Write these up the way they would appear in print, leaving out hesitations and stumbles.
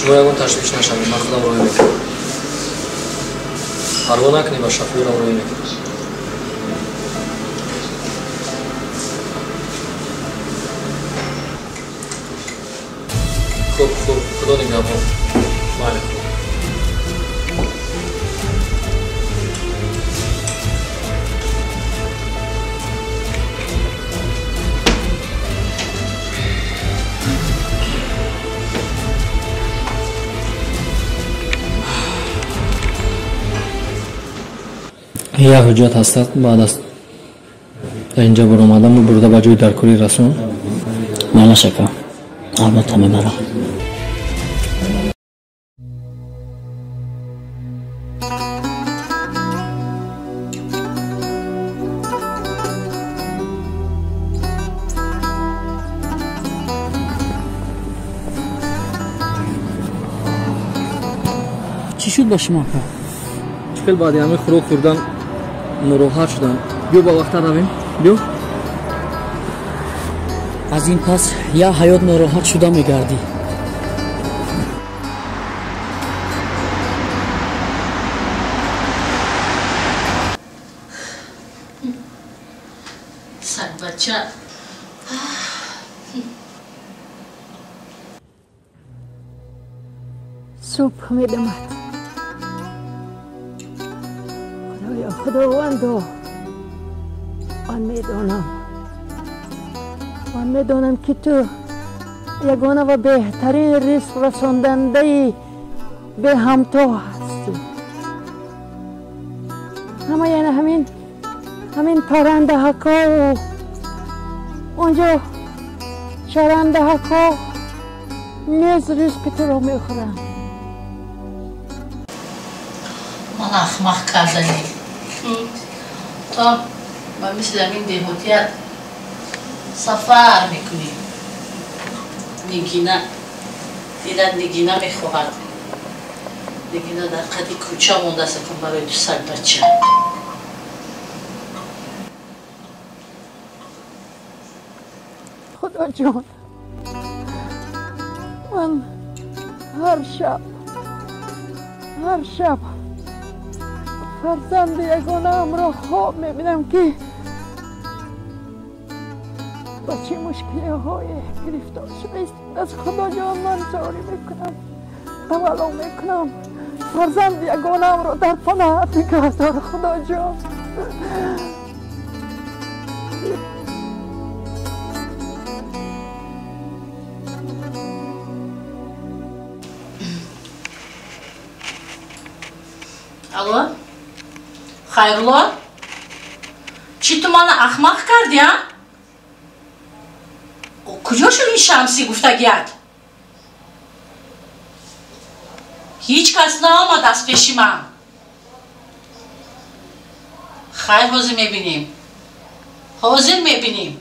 Шумо ягон ташвиш нашавед, ман худам роҳӣ мекунам. Парво накунӣ, ба шофёрам роҳӣ мекунам. Хуб, хуб, худо нигаҳбон. Бале, хуб. Як ҳуҷҷат ҳастад, баъд аз инҷа баромадам бурда ба ҷои даркорӣ расон. Майлаш ака, албатта мебарам. Чӣ шуд ба шумо ака? Чӣ хел баъди ҳамин хӯрок хӯрдан нороҳат шудам. Биё ба вақта равем, биё. Аз ин пас як ҳаёт нороҳат шуда мегардӣ. Сагбача. Субҳ медамад. Худоё, худовандо, ман медонам, ман медонам, ки ту ягона ва беҳтарин ризқ расондандаи беҳамто ҳастӣ. Ҳама яъне ҳамин паррандаҳакову онҷо чарандаҳако низ ризқи туро мехӯранд. Ман ахмақ карданӣ. То ба мисли ҳамин деҳотият сафар мекунӣ. Нигина дилат Нигина мехоҳад. Нигина дар қади кӯча мондааст акун барои ду сагбача. Худоҷон, ман ҳар шаб, ҳар шаб фарзанди ягонаамро хоб мебинам, ки ба чӣ мушкилиҳое гирифтор шудааст. Аз Худоҷон ман зорӣ мекунам, тавалло мекунам, фарзанди ягонаамро дар паноҳат нигаҳдор, Худоҷон. Алло, Хайрулло, чӣ ту мана ахмақ кардӣ, а? Куҷо шуд ин Шамсӣ гуфтагият? Ҳеҷ кас наомад аз пеши ман. Хайр, ҳозир мебинем, ҳозир мебинем.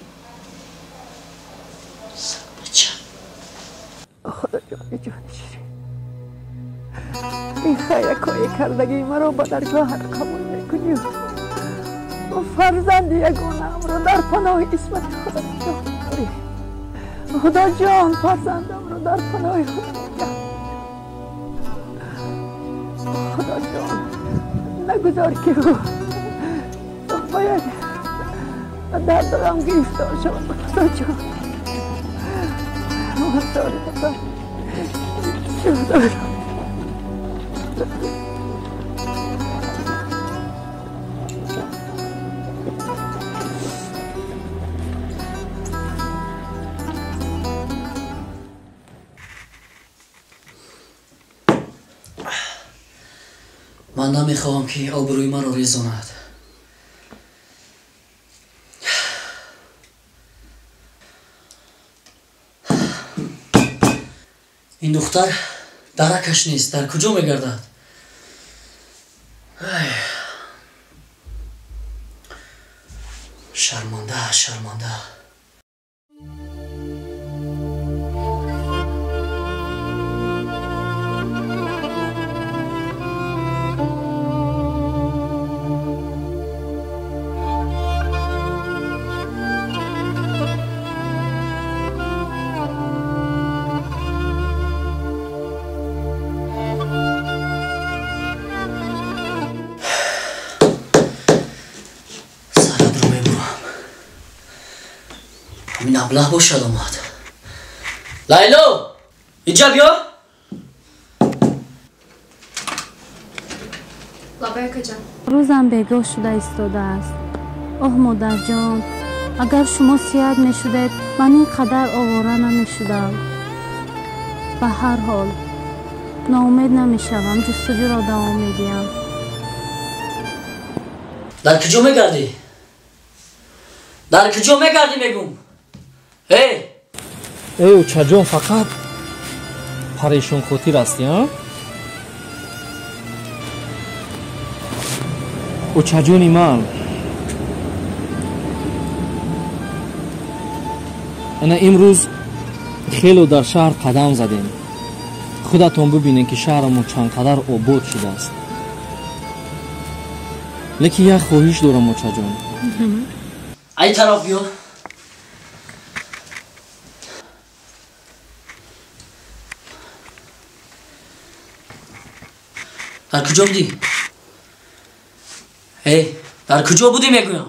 Сагбача. Худоҷони ҷони ширин, ин хайракҳои кардагии маро ба даргоҳат қабул мекунӣ ва фарзанди ягонаамро дар паноҳи исмати худат нигоҳ дорӣ. Худоҷон, фарзандамро дар паноҳи худат нигоҳ. Худоҷон, нагузор, ки ӯ ба як дарду ғам гирифтор шавад. Худоҷон, ман зорӣ дорам. Ман намехоҳам, ки обрӯи маро резонад. Ин духтар даракаш нест, дар куҷо мегардад? Шарманда, шарманда. Аблаҳ бошад омад. Лайло, инҷа биё. Рӯзам бегоҳ шуда истодааст. Оҳ, модарҷон, агар шумо сиҳат мешудед, ман ин қадар овора намешудам. Ба ҳар ҳол ноумед намешавам, ҷустуҷӯро давом медиҳам. Дар куҷо мегардӣ? Дар куҷо мегардӣ мегум? Эй! Эй, учаҷон, фақат парешонхотир ҳастӣ, а? Учаҷони ман, ана имрӯз хело дар шаҳр қадам задем. Худатон бибинед, ки шаҳрамон чанд қадар обод шудааст. Лекин як хоҳиш дорам, очаҷон. Ай тараф биё. Дар куҷо будӣ? Эй, дар куҷо будӣ мегӯям?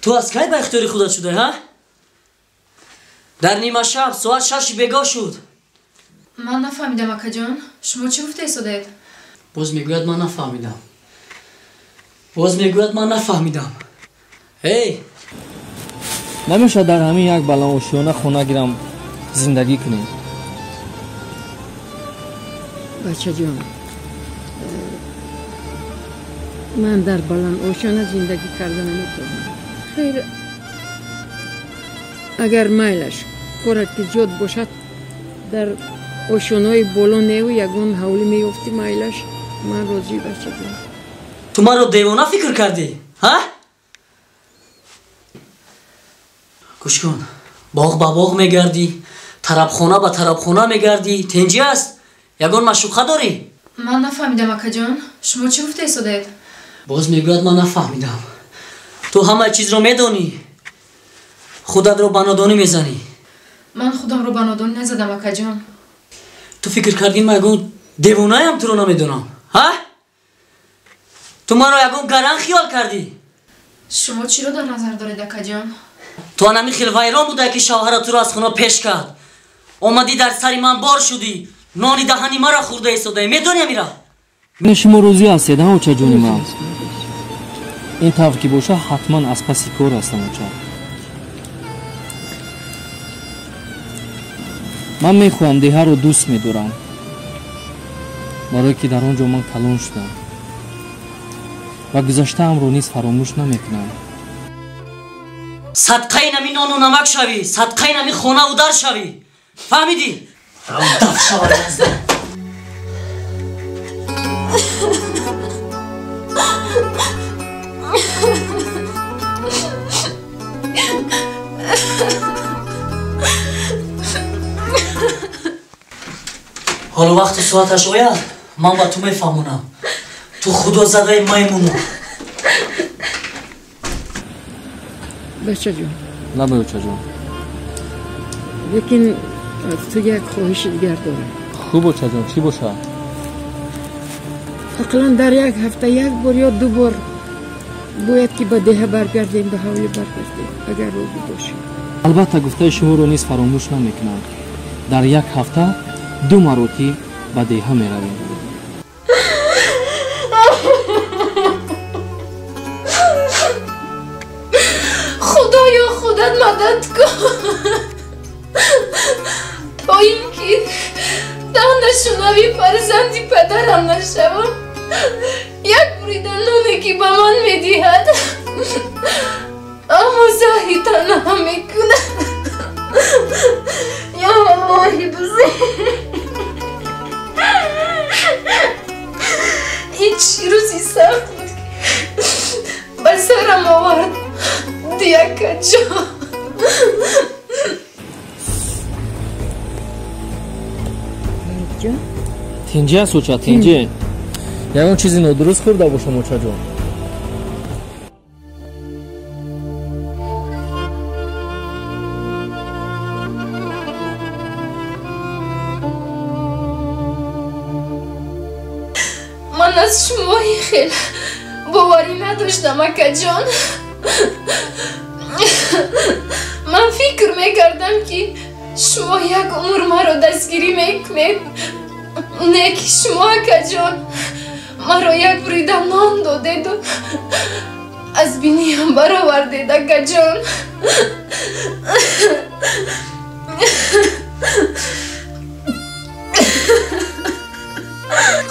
Ту аз кай ба ихтиёри худат шудаӣ, ҳа? Дар нимашаб соат 6 бегоҳ шуд. Ман нафаҳмидам, акаҷон. Шумо чӣ гуфта истодаед? Боз мегӯяд ман нафаҳмидам. Боз мегӯяд ман нафаҳмидам. Эй! Намешавад дар ҳамин як баландошёна хона гирам зиндагӣ кунем. Бачаҷон, ман дар баландошёна зиндагӣ карда наметавонам. Хайр, агар майлаш корат ки зиёд бошад, дар ошёнаҳои боло неву ягон ҳавлӣ меёфтӣ, майлаш, ман розӣ, бачаҷон. Ту маро девона фикр кардӣ, ҳа? Гӯш кун, боғ ба боғ мегардӣ, тарабхона ба тарабхона мегардӣ, тенҷӣ аст? Ягон маъшуқа дорӣ? Ман нафаҳмидам, акаҷон. Шумо чӣ гуфта истодаед? Боз мегӯяд ман нафаҳмидам. Ту ҳамаи чизро медонӣ, худатро ба нодонӣ мезанӣ. Ман худамро ба нодонӣ назадам, акаҷон. Ту фикр кардӣ ман ягон девонаям, туро намедонам, ҳа? Ту маро ягон гаран хиёл кардӣ? Шумо чиро дар назар доред, акаҷон? Ту анами хел вайрон буда, ки шавҳара туро аз хона пеш кард. Омадӣ дар сари ман бор шудӣ, нони даҳани маро хӯрда истодаӣ. Медонӣ амира? Шумо розӣ ҳастед, ҳа, очаҷони ман? Ин тавр ки боша, ҳатман аз паси кор ҳастам, оча. Ман мехоҳам деҳаро дӯст медорам, барое ки дар он ҷо ман калон шудам ва гузаштаамро низ фаромӯш намекунам. Садқаи нами нону намак шавӣ, садқаи нами хонаву дар шавӣ. Фаҳмидӣ? Даф шавад аз дар. Ҳоло вақту соаташ ояд, ман ба ту мефаҳмонам. Ту худозадаи маймуну. Бачаҷон. Лабай, очаҷон. Лекин аз ту як хоҳиши дигар дорам. Хуб, очаҷон, чӣ бошад? Ақаллан дар як ҳафта як бор ё ду бор бояд ки ба деҳа баргардем, ба ҳавлӣ баргардем, агар розӣ бошӣ. Албатта, гуфтаи шуморо низ фаромӯш намекунам. Дар як ҳафта 2 маротиб ба деҳа меравем. Худоё, худат мадад кун, то ин ки даҳнашунави фарзанди падарам нашавам. Як бурида ноне ки ба ман медиҳад, аммо заҳри танҳа мекунад. Ё Аллоҳи бузург, ин чӣ рӯзи сахт буд, ки ба сарам овард, диякаҷон. Тинҷӣ аст, оча, тинҷӣ. Ягон чизи нодуруст хӯрда бошам, очаҷон? Ман аз шумо ин хел боварӣ надоштам, акаҷон. Ман фикр мекардам, ки шумо як умр маро дастгирӣ мекунед. Не ки шумо, акаҷон, маро як бурида нон додеду аз биниям баровардед, акаҷон.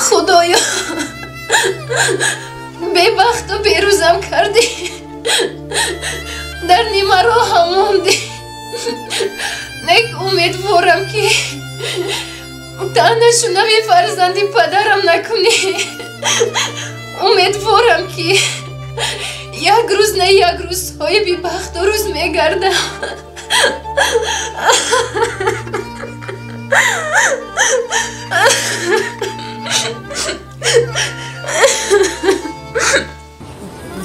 Худоё, бебахту берӯзам кардӣ, дар нимароҳам мондӣ. Нек умедворам, ки таънашунави фарзанди падарам накунӣ. Умедворам, ки як рӯз не як рӯз соҳиби бахту рӯз мегардам.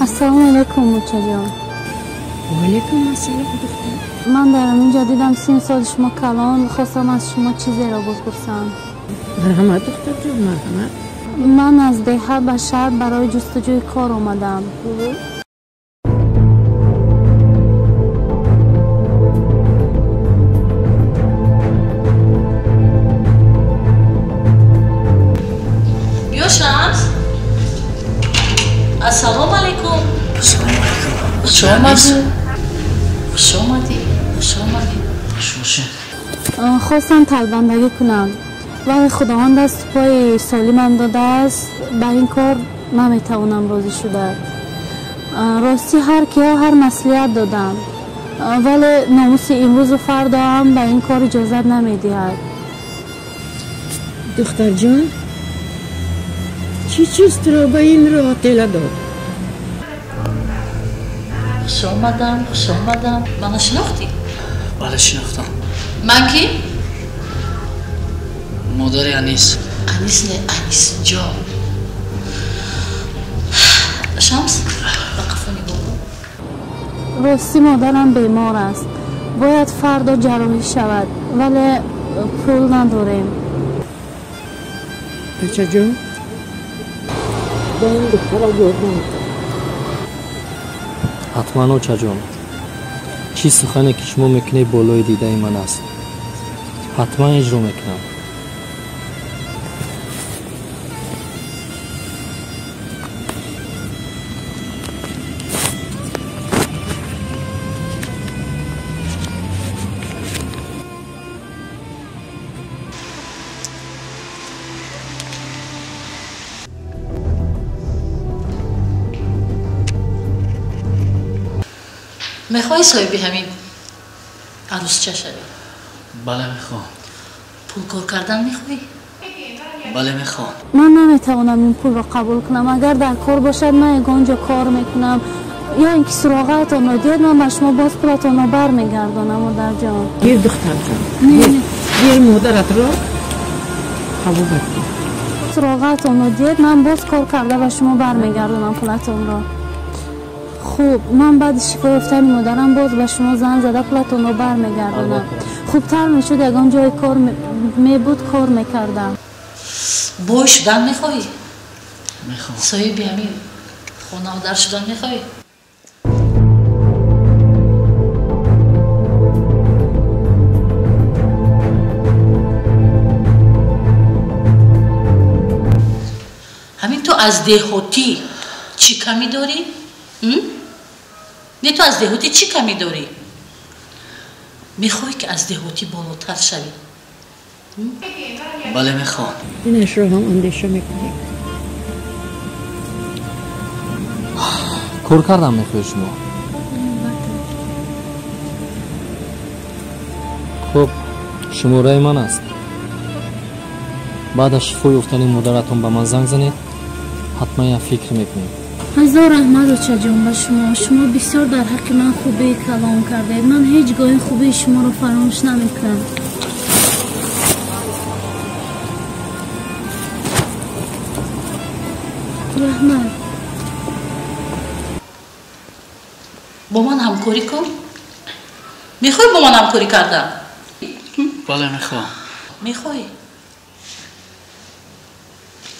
Ассалому алайкум, мучаҷон. Ваалайкум ассалом, духтар. Ман дар ҳамин ҷо дидам, син соли шумо калон, хостам аз шумо чизеро бипурсам. Марҳамат, духтарҷон, марҳамат. Ман аз деҳа ба шаҳр барои ҷустуҷӯи кор омадам. Биё, Шамс. Ассалому алайкум. Ассалому алайкум. Хуш омадӣ. Хуш омадӣ. Хуш омадӣ. Хуш бошед. Хостам талбандагӣ кунам, вале Худованд дасту пои солимам додааст, ба ин кор наметавонам розӣ шуда. Ростӣ, ҳар киҳо ҳар маслиҳат додам, вале номуси имрӯзу фардоам ба ин кор иҷозат намедиҳад. Духтарҷон, чӣ чиз туро ба ин роҳ тела дод? Хуш омадам, хуш омадам. Мана шинохтӣ? Бале, шинохтам. Ман кӣ? Модари Анис. Анис не, Анисҷон. Шамс, ба қафо нигоҳ кун. Ростӣ, модарам бемор аст, бояд фардо ҷарроҳӣ шавад, вале пул надорем. Бачаҷон, ба ин духтара ёрдам кун. Ҳатман, очаҷон. Чӣ сухане ки шумо мекунед, болои дидаи ман аст, ҳатман иҷро мекунам. Мехоҳӣ соҳиби ҳамин арӯсча шавӣ? Бале, мехоҳам. Пул кор кардан мехоҳӣ? Бале, мехоҳам. Ман наметавонам ин пулро қабул кунам. Агар дар кор бошад, ман ягон ҷо кор мекунам, ё ин ки суроғаатонро диҳед, ман ба шумо боз пулатонро бармегардонам, модарҷон. Гир, духтарҷон, гир, модаратро қабулат кун. Суроғаатонро диҳед, ман боз кор карда ба шумо бармегардонам пулатонро. Хуб, ман баъди шифо ёфтани модарам боз ба шумо занг зада пулатонро бармегардонам. Хубтар мешуд ягон ҷои кор мебуд, кор мекардам. Бой шудан мехоҳӣ? Мехоҳам. Соҳиби ҳамин хонаву дар шудан мехоҳӣ? Ҳамин ту аз деҳотӣ чӣ камӣ дорӣ? Не, ту аз деҳотӣ чӣ камӣ дорӣ? Мехоҳӣ, ки аз деҳотӣ болотар шавӣ? Бале, мехоҳам. Инашро ҳам андеша мекунем. Кор кардан мехоҳед шумо? Хуб, шумораи ман аст. Баъд аз шифо ёфтани модаратон ба ман занг занед, ҳатман як фикр мекунем. Ҳазор раҳмат, очаҷон, ба шумо. Шумо бисёр дар ҳаққи ман хубии калом кардед. Ман ҳеҷ гоҳ ин хубии шуморо фаромӯш намекунам. Раҳмат. Бо ман ҳамкорӣ кун. Мехоҳӣ бо ман ҳамкорӣ кардан? Бале, мехоҳам. Мехоҳӣ?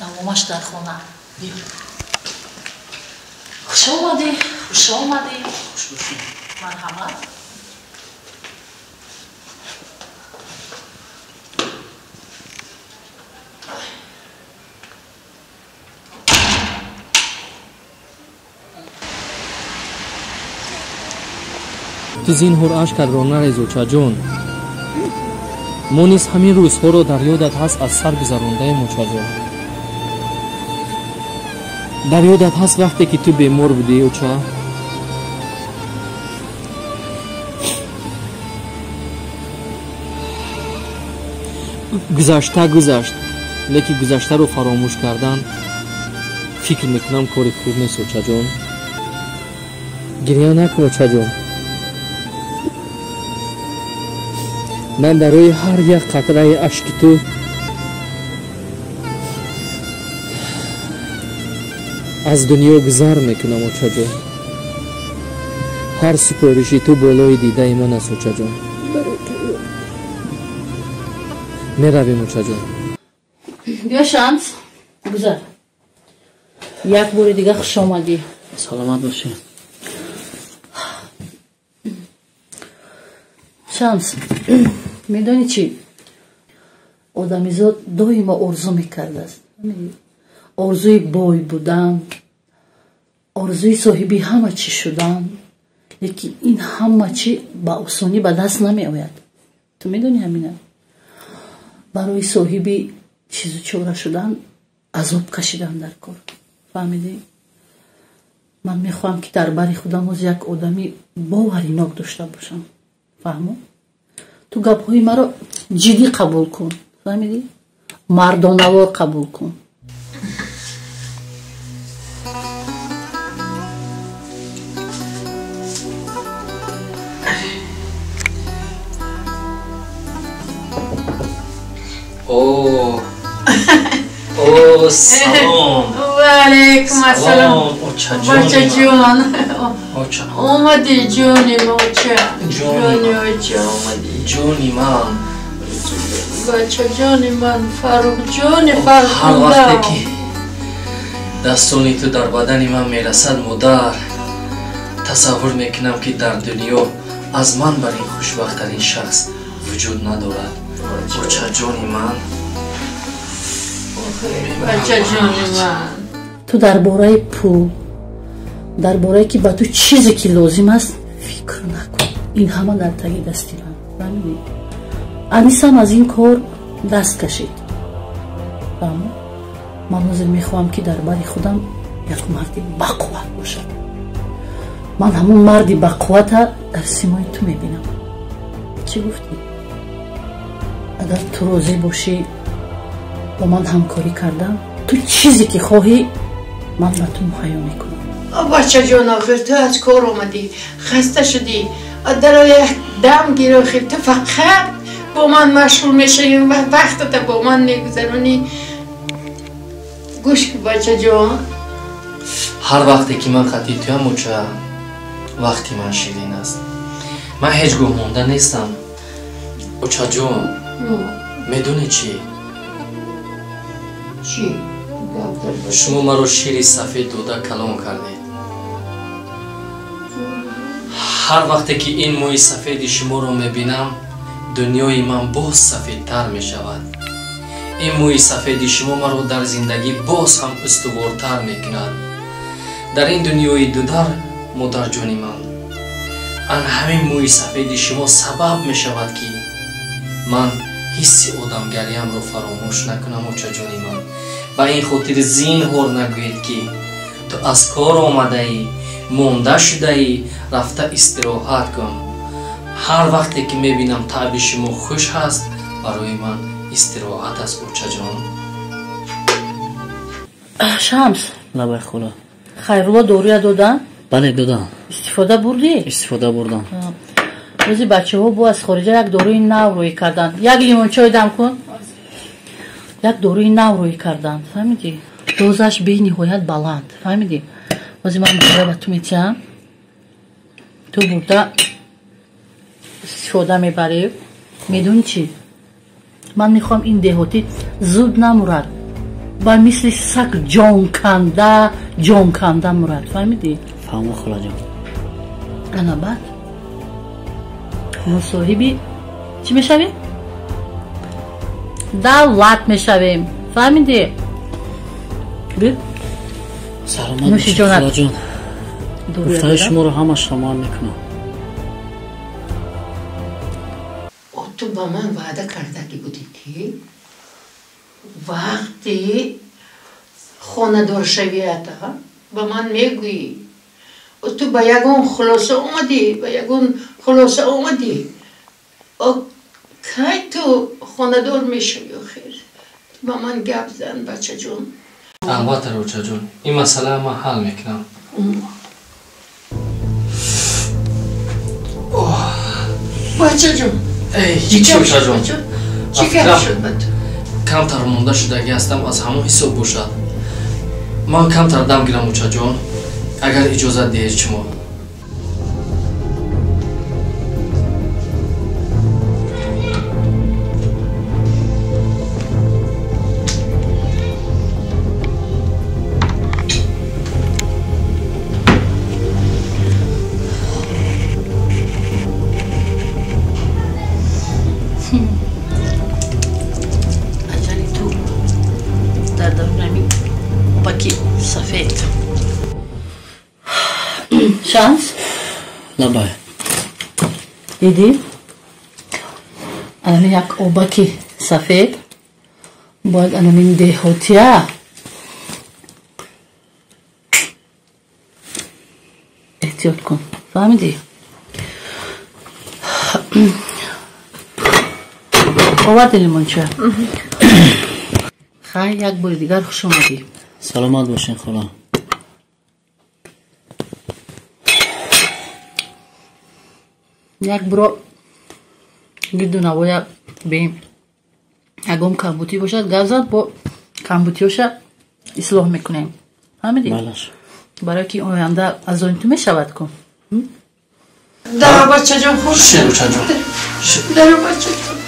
Давомаш дар хона. Биё. Хуш омадӣ, хуш омадӣ. Хуш бошед. Марҳамат. Ту зинҳор ашкатро нарез, очаҷон. Мо низ ҳамин рӯзҳоро дар ёдат ҳаст аз сар гузарондаем, очаҷон. Дар ёдат ҳаст вақте ки ту бемор будӣ, оча? Гузашта гузашт, лекин гузаштаро фаромӯш кардан фикр мекунам кори хуб нест, очаҷон. Гирья накун, очаҷон. Ман барои ҳар як қатраи ашки ту аз дунё гузар мекунам, очаҷон. Ҳар супориши ту болои дидаи ман аст, очаҷон. Меравем, очаҷон. Биё, Шамс, гузар. Як бори дига хуш омадӣ. Саломат бошӣ. Шамс, медонӣ чӣ? Одамизод доимо орзу мекардааст. Орзуи бой будан, орзуи соҳиби ҳама чӣ шудан, лекин ин ҳама чӣ ба осонӣ ба даст намеояд. Ту медонӣ ҳамина? Барои соҳиби чизу чора шудан азоб кашидан дар кор. Фаҳмидӣ? Ман мехоҳам, ки дар бари худам оз як одами боваринок дошта бошам. Фаҳмо? Ту гапҳои маро ҷиддӣ қабул кун. Фаҳмидӣ? Мардонавор қабул кун. О, салом. Ва алайкум ассалом. Бачаҷон. Омадӣ, ҷони оча. Ҷони оча омадӣ. Ҷони ман. Бачаҷони ман, Фаррухҷони фархунда. Ҳар вақте ки дастони ту дар бадани ман мерасад, модар, тасаввур мекунам, ки дар дунё аз ман бар ин хушбахттарин шахс вуҷуд надорад. Очаҷони ман. Бачаҷони ман. Ту дар бораи пул, дар борае ки ба ту чизе ки лозим аст фикр накун. Ин ҳама дар таги дасти ман. Фаҳмидӣ? Анисам аз ин кор даст кашид. Фаҳмо? Ман ҳозир мехоҳам, ки дар бари худам як марди бақувват бошад. Ман ҳамон марди бақуввата дар симои ту мебинам. Чӣ гуфтӣ? Агар ту розӣ бошӣ бо ман ҳамкорӣ кардан, ту чизе ки хоҳӣ ман ба ту муҳайё мекунам. Бачаҷон, охир ту аз кор омадӣ, хаста шудӣ, дар як дам гир, охир ту фақат бо ман машғул мешавӣ ва вақтата бо ман мегузаронӣ. Гӯш кун, бачаҷон. Ҳар вақте ки ман хати туям, оча, вақти ман ширин аст. Ман ҳеҷ гоҳ монда нестам. Очаҷон, медонӣ чӣ? Чӣ? Шумо маро шири сафед дода калон кардед. Ҳар вақте ки ин мӯи сафеди шуморо мебинам, дунёи ман боз сафедтар мешавад. Ин мӯи сафеди шумо маро дар зиндагӣ боз ҳам устувортар мекунад. Дар ин дунёи дудар, модарҷони ман, ан ҳамин мӯи сафеди шумо сабаб мешавад, ки ман ҳисси одамгариамро фаромӯш накунам, очаҷони ман. Ба ин хотир зинҳор нагӯед, ки ту аз кор омадаӣ, монда шудаӣ, рафта истироҳат кун. Ҳар вақте ки мебинам таъби шумо хуш ҳаст, барои ман истироҳат аст, очаҷон. Шамс. Лабай, хола. Хайрулло доруя додан? Бале, додам. Истифода бурдӣ? Истифода бурдам. Рӯзи бачаҳо бо аз хориҷа як доруи нав рӯй карданд. Як лимончой дам кун. Як доруи нав рӯй карданд. Фаҳмидӣ? Дозаш бениҳоят баланд. Фаҳмидӣ? Ҳозир ман дора ба ту метиҳам. Ту бурда истифода мебарӣ. Медонӣ чӣ? Ман мехоҳам ин деҳотӣ зуд намурад. Ба мисли саг ҷонканда, ҷонканда мурад. Фаҳмидӣ? Фаҳмо, холаҷон. Ана баъд Мо соҳиби чӣ мешавем? Давлат мешавем. Фаҳмидӣ? Саломат бошед холаҷон. Гуфтаи шуморо ҳамашро ман мекунам. Ту ба ман ваъда кардагӣ будӣ, ки вақти хонадоршавията ба ман мегӯӣ. Ту ба ягон хулоса омадӣ, ба ягон хулоса омадӣ. Кай ту хонадор мешавӣ охир? Ту ба ман гап зан, бачаҷон. Албатта, рӯчаҷон, ин масъаларо ман ҳал мекунам. Бачаҷон, ҳеҷ рӯчаҷон, чӣ гап шуд ба ту? Камтар монда шудагӣ ҳастам, аз ҳамон ҳисоб бошад. Ман камтар дам гирам, рӯчаҷон, агар иҷозат диҳед шумо. Аҷали ту дар дарун ҳамин баки сафед. Шанс? Лабай. Дидӣ? Анами як обаки сафед бояд анамин деҳотия эҳтиёт кун. Фаҳмидӣ? Оварди лимонча? Хай, як бори дигар хуш омадӣ. Саломат бошед, хола. Як буро гирду навоя бем. Ягон камбутӣ бошад, гап зад, бо камбутиёша ислоҳ мекунем. Фаҳмидӣ? Барое ки оянда аз он ту мешавад ку. Даро, бачаҷон, хуш. Рӯчаҷон. Даро, бачаҷон.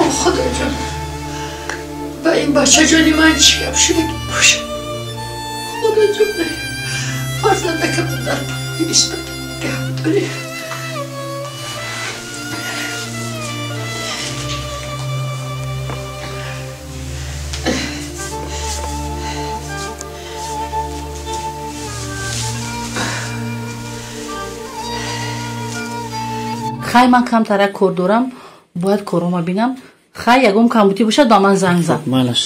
О, худоҷон, ба ин бачаҷони ман чӣ гап шудагӣ бошад? Худоҷон, фарзандакам дар паноҳи исмат гап дорӣ. Хай, ман камтарак кор дорам, бояд корома бинам. Хай, ягон камбутӣ бошад, ба ман занг зан. Майлаш.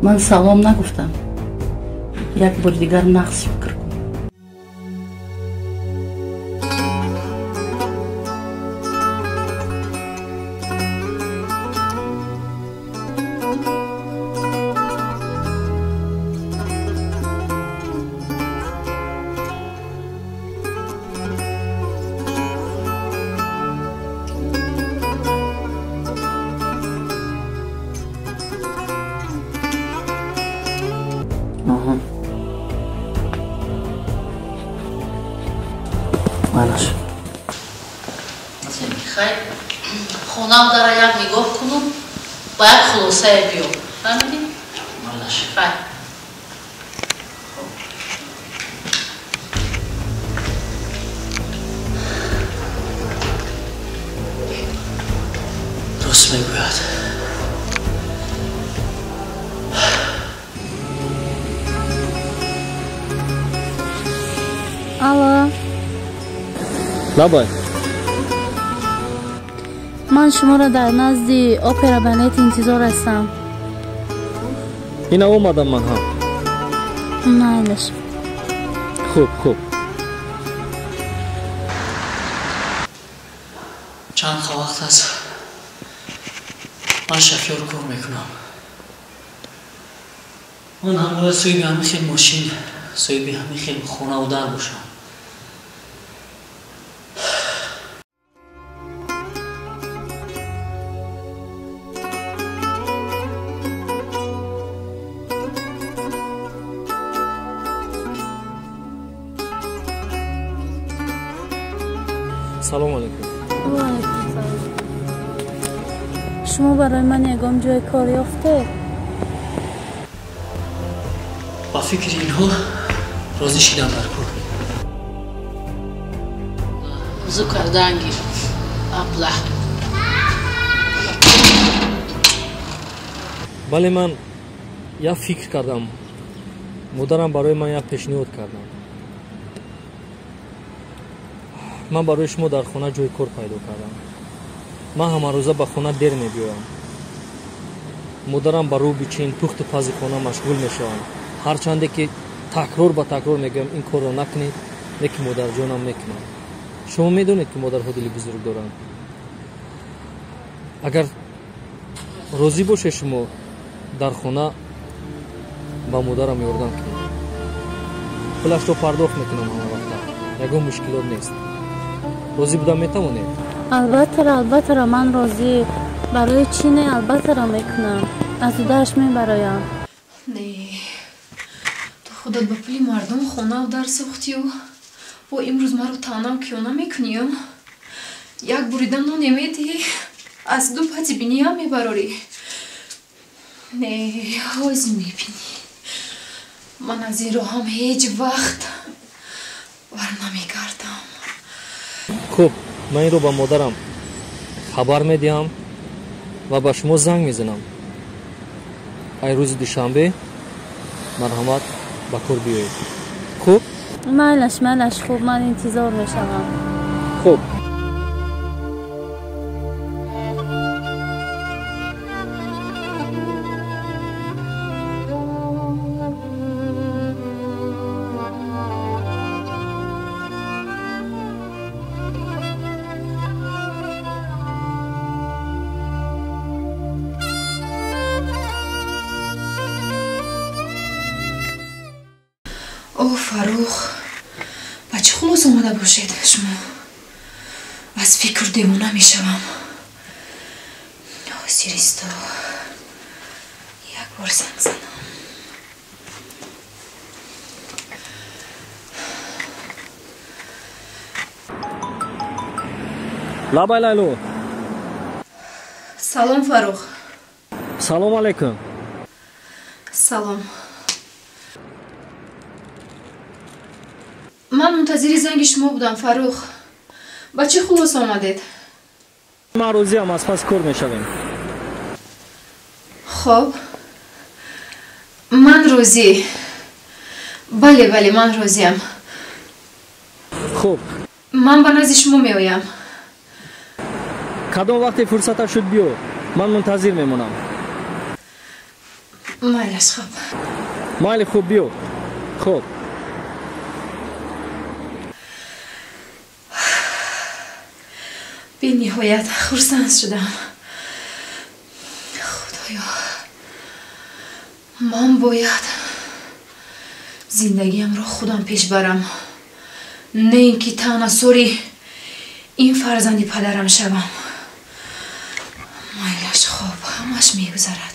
Ман салом нагуфтам. Як бори дигар нағз фикр кун. Хай, хонам дара як нигоҳ кунум, ба як хулосае биём. Фаҳмидӣ? Хай. Рост мегӯяд. Алло. Лабай. Ман шуморо дар назди опера балет интизор ҳастам. Ина омадам ман ҳам. Майлаш. Хуб, хуб. Чанд вақт аст ман шофёр кор мекунам. Ман ҳам бояд соҳиби ҳамин хел мошин, соҳиби ҳамин хел хонаву дар бошам. Салом алейкум. Ва алейкум салом. Шумо барои ман ягон ҷои кор ёфтед? Ба фикри инҳо Розӣ шидам дар кор. Зу карданги абла. Бале, ман як фикр кардам. Модарам барои ман як пешниҳод кардам. Ман барои шумо дар хона ҷои кор пайдо кардам. Ман ҳамарӯза ба хона дер мебиёям. Модарам ба рӯ бичин, пухту пази хона машғул мешавам. Ҳарчанде ки такрор ба такрор мегӯям ин корро накунед, лекин модарҷонам мекунад. Шумо медонед ки модарҳо дили бузург доранд. Агар розӣ бошед, шумо дар хона ба модарам ёрдам кунед. Пулашро пардохт мекунам ҳама вақта, ягон мушкилот нест. Розӣ буда метавонед? Албаттара, албаттара, ман розӣ. Барои чӣ не, албаттара мекунам. Аз удааш мебароям. Не, ту худат ба пули мардум хонау дар сохтию бо имрӯз маро таънав киёна мекунию як бурида нон намедиҳӣ, аз ду пати биниям мебарорӣ. Не, ҳозир мебинӣ. Ман аз ин роҳам ҳеҷ вақт бар намегардам. Хуб, ман инро ба модарам хабар медиҳам ва ба шумо занг мезанам. Ай рӯзи душанбе марҳамат ба кор биёед. Хуб? Майлаш, майлаш, хуб, ман интизор мешавам. Хуб. О, Фаррух, ба чӣ хулос омада бошед шумо? Аз фикр девона мешавам. Ҳозиристо як бор занг занам. Лабай, Лайло. Салом, Фаррух. Салом алейкум. Салом. Ман мунтазири занги шумо будам, Фаррух. Ба чӣ хулос омадед? Ман розиам, аз пас кор мешавем. Хоб, ман розӣ. Бале, бале, ман розиам. Хуб, ман ба назди шумо меоям. Кадом вақте фурсата шуд биё, ман мунтазир мемонам. Майлаш, хуб. Майли, хуб, биё. Хуб. Бениҳоят хурсанд шудам. Худоё, ман бояд зиндагиамро худам пеш барам, не ин ки таънасори ин фарзанди падарам шавам. Майлаш, хоб, ҳамаш мегузарад.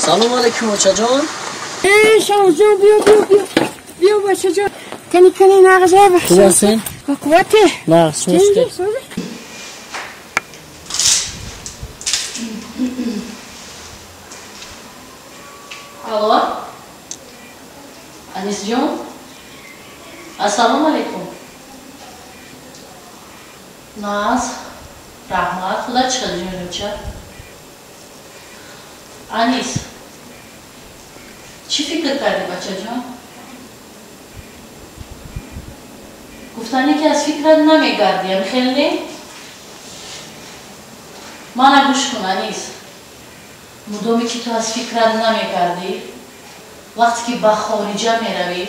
Салом алейкум, очаҷон. Эй, шавҷон, биё, биё, биё. Биё, бачаҷон. Кани, кани, нағза бахшо. Хуб ҳастен? Ба қуввате. Нағз, шумо чӣ? Алло? Анисҷон? Ассалому алейкум. Нағз, раҳмат. Худо чӣ қадр ҷонибча? Анис, чӣ фикр кардӣ, бачаҷон? Гуфтанӣ ки аз фикрат намегардӣ, ами хел не? Мана гӯш кун, Анис. Мудоме ки ту аз фикрат намегардӣ, Вақте ки ба хориҷа меравӣ,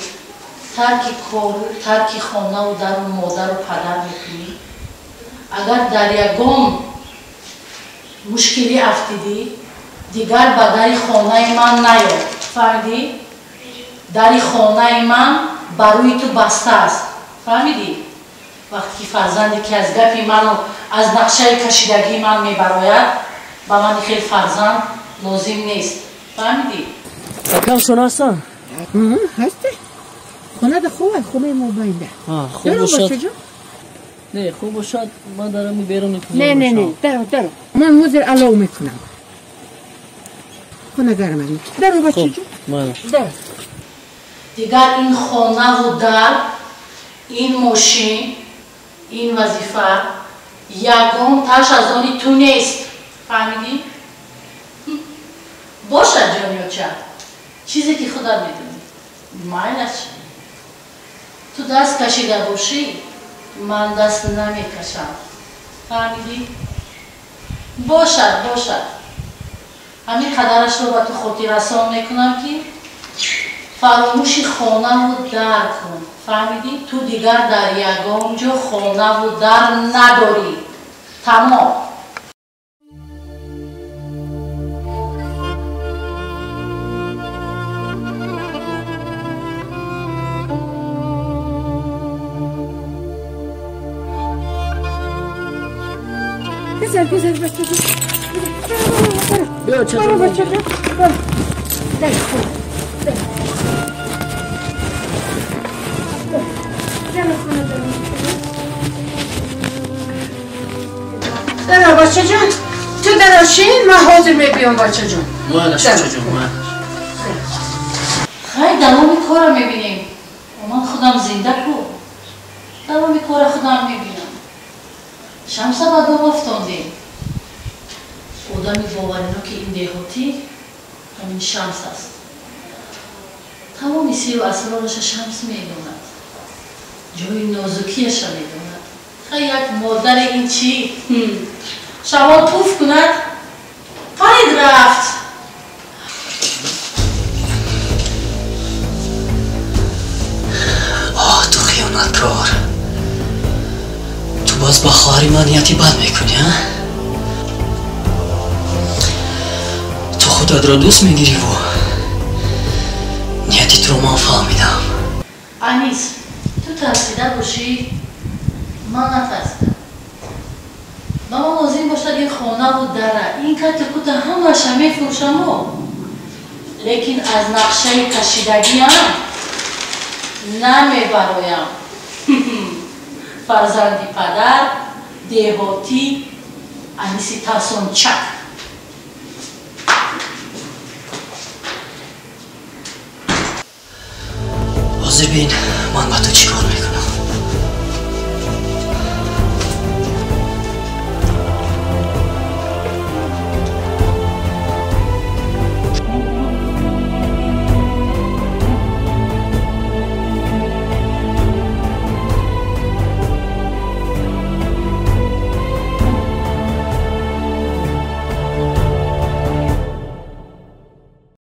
тарки кору, тарки хонаву дару модару падар мекунӣ. Агар дар ягон мушкилӣ афтидӣ, дигар ба дари хонаи ман наё. Фаҳмидӣ? Дари хонаи ман ба рӯи ту баста аст. Фаҳмидӣ? Вақте ки фарзанде ки аз гапи ману аз нақшаи кашидагии ман мебарояд, ба ман хел фарзанд лозим нест. Фаҳмидӣ? Акамшон ҳастанд? Ҳасте. Хона да хуб, хонаи мо байнда. Хуб бошад. Не, хуб бошад, ман дарам берун интизор. Не, не, не, даро, даро. Ман ҳозир алов мекунам. Хона гарм аст. Даро, бачаҷон. Даро. Дигар ин хонаву дар, ин мошин, ин вазифа ягон таш аз они ту нест. Фаҳмидӣ? Бошад, ҷониёча, чизе ки худат медонӣ. Майлаш. Ту даст кашида бошӣ, ман даст намекашам. Фаҳмидӣ? Бошад, бошад. Ҳамин қадарашро ба ту хотиррасон мекунам, ки фаромӯши хонаву дар кун. Фаҳмидӣ? Ту дигар дар ягон ҷо хонаву дар надорӣ. Тамом. Гузар, гузар, бачаҷон. Биё, чаҷон. Бачаҷон. Дар, дар. Даро, бачаҷон. Ту даро шин, ман ҳозир мебиём, бачаҷон. Майлаш, чаҷон, майлаш. Хай, давоми кора мебинем. Ман худам зинда ку. Давоми кора худам мебинам. Шамса ба дом афтондем. Одами бовариноки ин деҳотӣ ҳамин Шамс аст. Тамоми сиру асрораша Шамс медонад. Ҷои нозукияша медонад. Хай, як модари ин чӣ? Шавол пуф кунад, парид рафт. Оҳ, ту хиёнаткор. Ту боз ба хоҳари ман нияти бад мекунӣ, а? Ту худатро дӯст мегириву нияти туро ман фаҳмидам. Анис, ту тарсида бошӣ, ман натарсидам. Ба ман лозим бошад ин хонаву дара, ин кату кута ҳамаша мефурӯшамо. Лекин аз нақшаи кашидагиам намебароям. Фарзанди падар, деҳотӣ, Аниси тарсончак. Ҳозир бин, ман ба ту чӣ кор